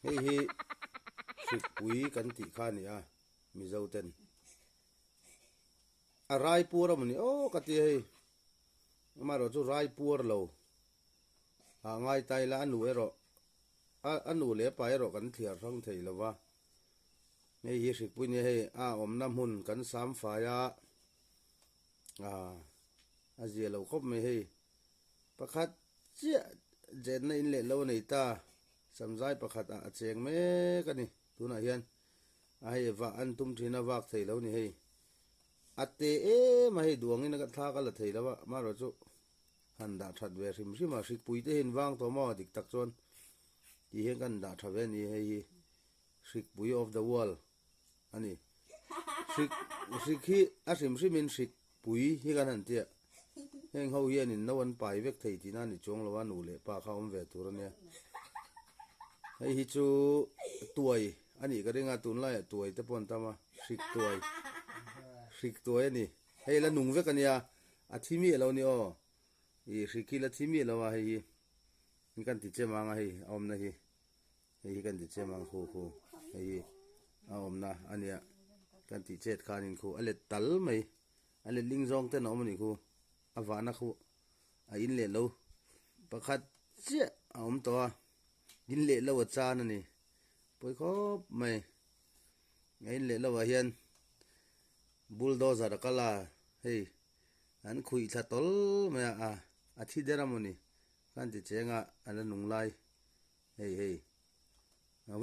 Hei hi hrikpui kan tih kha a ni a, Mizo ten. A rai puar a mawni aw ka ti a hei. Amaherawh chu rai puar lo ah ngai ta ila a nu erawh a nu leh a pa erawh kan thliar hrang thei lo va. Hei hi hrikpui nia hei a awmna hmun kan sam fai a, a zia lo khawp mai hei. Pakhat chiah chenna in leh lo a nei ta, samzai pakhat ah a cheng mek a ni. Tunah hian a hei vah an tum thin a vak thei lo ni hei. A te em a hei duangin a thla ka la thei lo a, amaherawh chu han dah that ve hrim hrim a, hrikpui te hi an vang tawh maw dik tak chuan tih hian kan dah tha ve a ni hei hi hrikpui of the world a ni. Hrik hrik hi a hrim hrimin hrik pui hi kan han tia. Heng ho hianin no an pai vek thei tihna a ni chuang lo a, nu leh pa kha awm ve tur a nia. Hei hi chu tuai a nih ka ring a, tunlaiah tuai te pawh an tam a, hrik tuai hrik tuai a ni. Hei la nung vek a nia, a thi miah lo a ni aw. Ih hrik hi la thi miah lo a hei hi, kan ti chem ang a hei a awmna hi. Hei hi kan ti chem ang khu khu hei hi a awmna a nia kan tih chet khanin khu a let tal mai a let ling zawng ten a awm a nih khu a vahna khu a in leh lo pakhat chiah a awm tawh a in leh lo a chan a ni pawi khawp mai a in leh lo ah hian bulldozer a kal a hei an khuih thla tawl mai a a thi der a mawni kan ti cheng a a la nung lai. Hei hei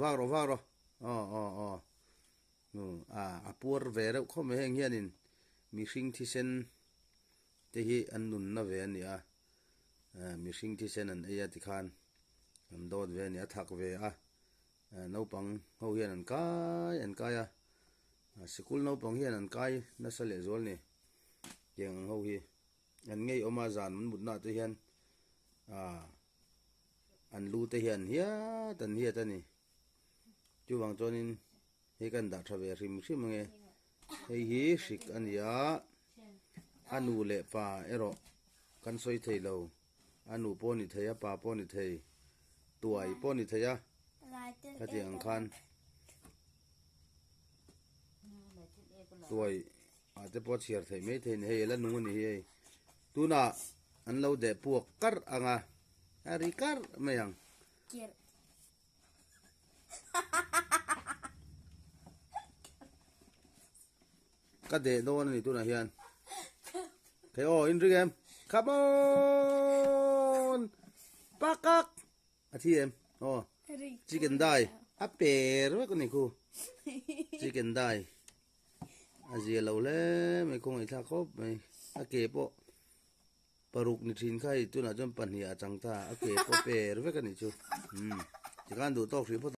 vak rawh vak rawh aw aw aw nu a a puar ve reuh khawp mai heng hianin mihring thisen te hi an nunna ve a ni a mihring thisen an ei a tikhan an dawt ve a ni a thak ve a naupang ho hian an kai an kai a sikul naupang hian an kai nasa leh zual ni tiang ang ho hi an ngeiawm a zan an mutna ah te hian ah. An lu te hian hiat an hiat a ni. Chuvang chuanin hei kan dah tha ve hrim hrim ange. Hei hi hrik a ni a, a nu leh pa erawh kan sawi thei lo. A nu pawh a ni thei a, pa pawh a ni thei, tuai pawh a ni thei a, khatiang ang khan tuai ah te pawh a chhiar theih mai thei a ni. Hei a la nung a ni hi hei. Tunah an lo deh puak karh ang a, a ri karh mai ang. Ka deh dawn a ni tunah hian. Thei aw in ring em? Come on! Pakak! A thi em? Aw. Chicken dai. A per vek a ni khu. Chicken dai. A zia lo hle mai khawngaih thlak khawp mai. A ke pawh paruk ni thin kha hei tunah chuan pahnih a chang ta a ke pawh per vek a nih chu. Umm tikhan duh tawk hrih phawt.